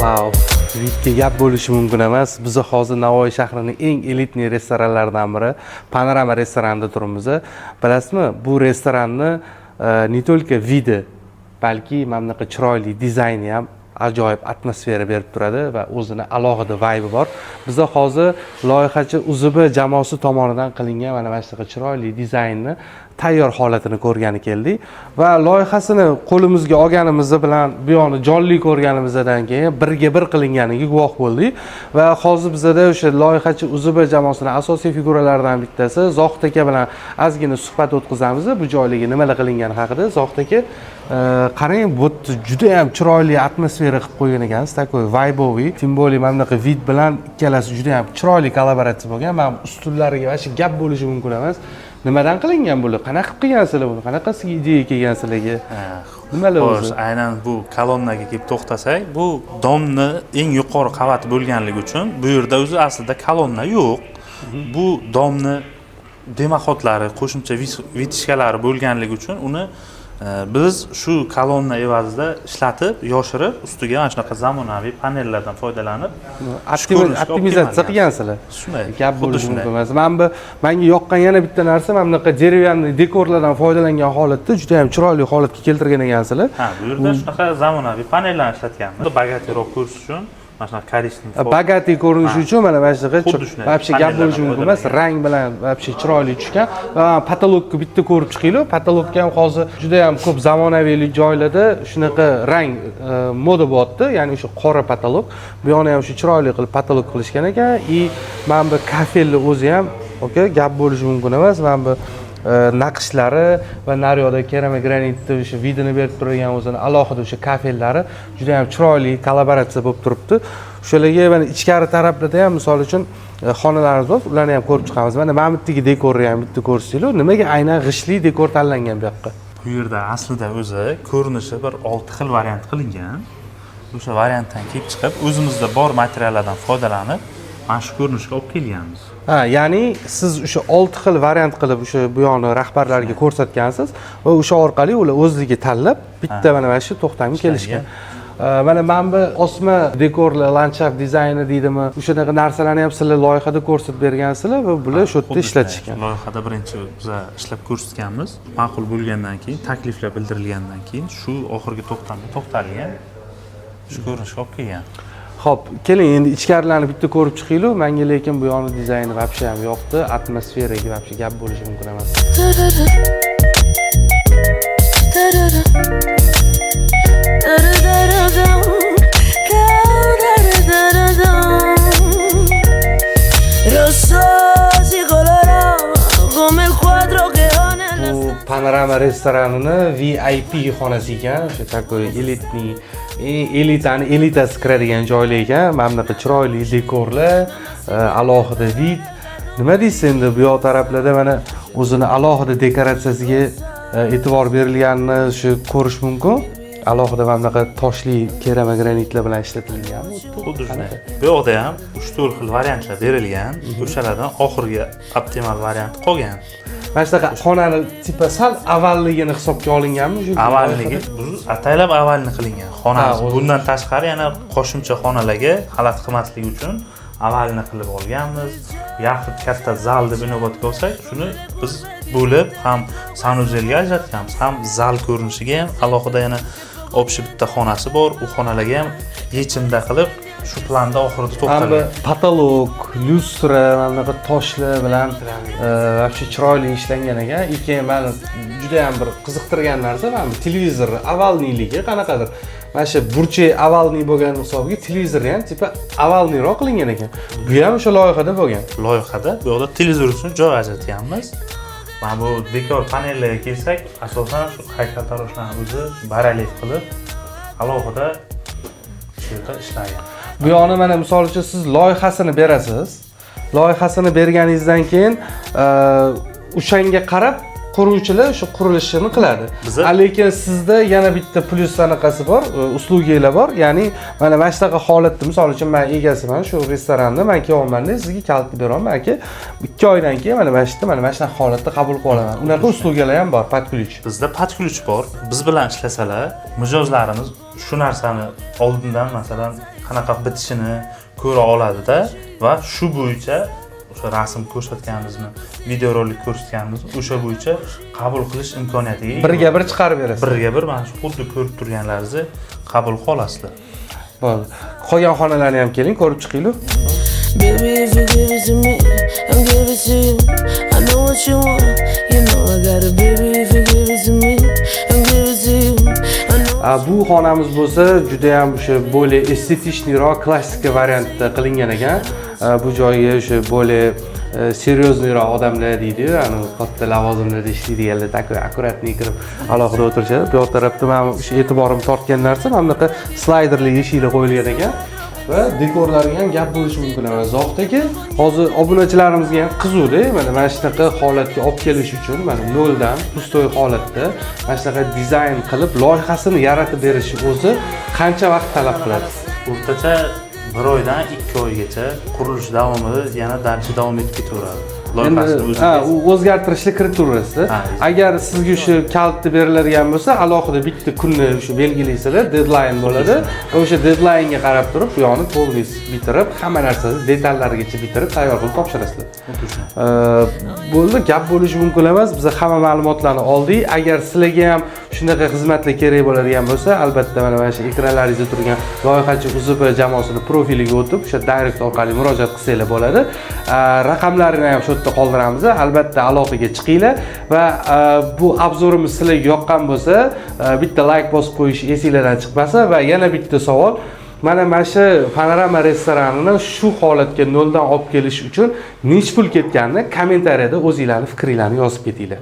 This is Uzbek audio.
Vau, вид ga gap bo'lishi mumkin emas. Biz hozir Navoiy shahrining eng элитный restoranlaridan biri, Panorama restoranida turibmiz. Bilasizmi, bu restoranni не только вид i, balki mana bunaqa chiroyli dizayni ham ajoyib atmosfera berib turadi va o'zini alohida vibe bor. Biza hozir loyihachi UZB jamoasi tomonidan qilingan mana shunaqa chiroyli dizaynni tayyor holatini ko'rgani keldik va loyihasini qo'limizga olganimiz bilan bu yoqni jonli ko'rganimizdan keyin birga bir qilinganiga guvoh bo'ldik. Va hozir bizada o'sha loyihachi UZB jamoasini asosiy figuralaridan bittasi Zohid aka bilan ozgina suhbat o'tkazamiz bu joylarga nimalar qilingani haqida. Zohid aka, qarang, bu yerda juda ham chiroyli atmosfera qilib qo'ygan ekansiz, такой вайбовый, тем более mana bunaqa вид bilan ikkalasi juda ham chiroyli kollaboratsiya bo'lgan. Mana bu ustullariga вообще gap bo'lishi mumkin emas. Nimadan qilingan bular? Qanaqa qilib qilgansizlar buni? Qanaqasiga ideya kelgan sizlarga? Nimalar Xo'sh, o'zi? Aynan bu kolonnaga kelib to'xtasak, bu дом ni eng yuqori qavati bo'lganligi uchun bu yerda o'zi aslida kolonna yo'q. Bu дом ni дымоход lari, qo'shimcha вытяжка lari bo'lganligi uchun uni biz shu kolonna evazida ishlatib, yoshirib, ustiga mana shunaqa zamonaviy panellardan foydalanib shu ko'rinishga olib Optimizatsiya kelgan. qilgansizlar. Shunday, Gap xuddi bo'lishi shunday. mumkin emas. Mana bu menga yoqqan yana bitta narsa, mana bunaqa деревянный dekorlardan foydalangan holatda juda ham chiroyli holatga keltirgan ekansizlar. Ha, bu yerda shunaqa zamonaviy panellarni ishlatganmiz. Богатый roq ko'rish uchun mana shunaqa коричневый. Богатый ko'rinishi uchun mana shunaqa Xuddi shunday. вообще gap bo'lishi mumkin emas, rang bilan вообще chiroyli tushgan. Va потолок ni bitta ko'rib chiqinglar. Потолок ka ham hozir juda ham ko'p zamonaviylik joylarda shunaqa rang moda bo'lyapti, ya'ni o'sha qora потолок. Bu yoqni ham shu chiroyli qilib потолок qilishgan ekan. И mana bu kafelni o'zi ham, aka, gap bo'lishi mumkin emas. Mana bu naqshlari va naryoqda keramogranitni o'sha вид ini berib turgan o'zini alohida o'sha kafellari juda ham chiroyli kollaboratsiya bo'lib turibdi. O'shalarga mana ichkari taraflarda ham, misol uchun, xonalarimiz bor, ularni ham ko'rib chiqamiz. Mana bu yerdagi dekorni ham bitta ko'rsanglar, nimaga aynan g'ishtli dekor tanlangan bu yoqqa? Bu yerda aslida o'zi ko'rinishi bir olti xil variant qilingan. O'sha variantdan kelib chiqib, o'zimizda bor materiallardan foydalanib, mana shu ko'rinishga olib kelganmiz. Ha, ya'ni siz o'sha olti xil variant qilib o'sha bu yoqni rahbarlarga ko'rsatgansiz va o'sha orqali ular o'zligi tanlab bitta mana shu to'xtamga kelishgan. Mana bu osma dekorlar, landshaft dizayni deydimi, o'shanaqa narsalarni ham sizlar loyihada ko'rsatib bergansizlar va bular shu yerda Xuddi shunday. ishlatishgan. Loyihada birinchi biza ishlab ko'rsatganmiz. Ma'qul bo'lgandan keyin, takliflar bildirilgandan keyin shu oxirgi to'xtamga to'xtalgan. Shu ko'rinishga olib kelgan. Xo'p, keling, endi ichkarilarni bitta ko'rib chiqaylik. Menga lekin bu yoqni dizayni вообще ham yoqdi, atmosferaga вообще gap bo'lishi mumkin emas. Da-da-da. Da-da-da-da-dum. Da-da-da-da-dum. Rosso si colorava come il quadro che ho nella Bu Panorama restoranini VIP xonasi ekan, o'sha такой элитный, elitani elitasi kiradigan joylar ekan. Mana bunaqa chiroyli dekorlar, alohida вид. Nima deysiz endi, bu yoq taraflarda mana o'zini alohida dekoratsiyasiga e'tibor berilganini shu ko'rish mumkin. Alohida mana bunaqa toshli keramogranitlar bilan ishlatilgan. Xuddi shunday. Bu yoqda ham 3-4 xil variantlar berilgan. O'shalardan oxirgi optimal variant qolgan. Mana shunaqa xonani типа sal ovalligini hisobga olinganmi shu? Avalligi bu ataylab avalni qilingan xonamiz. Ha, o'zi. Bundan tashqari yana qo'shimcha xonalarga xalaqit qilmasligi uchun avalni qilib olganmiz. Yaxlit katta zal deb inobatga olsak, shuni biz bo'lib ham санузел ga ajratganmiz, ham zal ko'rinishiga ham alohida yana общий bitta xonasi bor. U xonalarga ham yechimda qilib, shu planda oxirida Mana bu to'xtalgan. Потолок, lyustra, mana bunaqa toshlar bilan вообще chiroyli ishlangan ekan. И keyin mani juda ham bir qiziqtirgan narsa mana bu televizor овальный ligi. Qanaqadir mana shu burchak овальный bo'lgani hisobiga televizorni ham типа овальный roq qilingan ekan. Bu ham o'sha loyihada bo'lgan. Loyihada bu yoqda televizor uchun joy ajratganmiz. Mana bu dekor panellarga kelsak, asosan shu haykaltaroshlarni o'zi barelyef qilib, alohida shu yerda ishlagan. Bu yoqni mana, misol uchun, siz loyihasini berasiz. Loyihasini berganingizdan keyin o'shanga qarab quruvchilar o'sha qurilishini qiladi. Lekin sizda yana bitta plyus anaqasi bor, услуги lar bor. Ya'ni mana shunaqa holatda, misol uchun, man egasiman shu restoranni, man kelyapmanda, sizga kalitni beraman, aka, 2 oydan keyin mana shu yerda mana shunaqa holatda qabul qilib olaman. Unaqa услуга lar ham bor, под ключ. Bizda под ключ bor. Biz bilan ishlasalar, mijozlarimiz shu narsani oldindan, masalan, qanaqa bitishini ko'ra oladida va shu bo'yicha o'sha rasm ko'rsatganimizmi, videorolik ko'rsatganimizmi, o'sha bo'yicha qabul qilish imkoniyatiga ega. Birga bir chiqarib berasiz. Birga bir mana shu xuddi ko'rib turganlaringizni qabul qila olasizlar. Bo'ldi. Qolgan xonalarni ham keling, ko'rib chiqaylik. Baby, if you give it to me, I'll give it to you. I know what you want, you know I got it. Baby, if you give it to me, I'll give it to you. I know. Bu xonamiz bo'lsa juda ham o'sha более эстетичный roq, klassika variantda qilingan ekan. Bu joyga o'sha более серьезный roq odamlar deydiyu, ani katta lavozimlarda ishlaydiganlar такой аккуратный kirib, alohida o'tirishadi. Bu yoq tarafda man o'sha e'tiborim tortgan narsa, mana bunaqa slayderli eshiklar qo'yilgan ekan va dekorlariga ham gap bo'lishi mumkin emas. Zohid aka, hozir obunachilarimizga ham qiziqda, mana shunaqa holatga olib kelish uchun, mana noldan, пустой holatda mana shunaqa dizayn qilib, loyihasini yaratib berishi o'zi qancha vaqt talab qiladi? O'rtacha 1 oydan 2 oygacha qurilish davomida yana дальше davom etib ketaveradi. Endi Loyihasini o'ziga. Ha, u o'zgartirishlar kiritaverasan. Ha. Agar sizga o'sha kaliti beriladigan bo'lsa, alohida bitta kunni o'sha belgilaysizlar, deadline bo'ladi va o'sha deadline'ga qarab turib, bu yoqni полный bitirib, hamma narsani detallarigacha bitirib, tayyor qilib topshirasizlar. Xuddi shunaqa. Bo'ldi, gap bo'lishi mumkin emas. Biz hamma ma'lumotlarni oldik. Agar sizlarga ham shunaqa xizmatlar kerak bo'ladigan bo'lsa, albatta mana shu ekranlaringizda turgan Loyihachi UZB jamoasini profiliga o'tib, o'sha direct orqali murojaat qilsanglar bo'ladi. Raqamlarini ham shu yerda qoldiramiz. Albatta aloqaga chiqinglar va bu обзор imiz sizlarga yoqqan bo'lsa, bitta layk bosib qo'yish esinglardan chiqmasin. Va yana bitta savol: mana shu Panorama restoranini shu holatga noldan olib kelish uchun nechi pul ketganini kommentariyada o'zinglarni fikringlarni yozib ketinglar.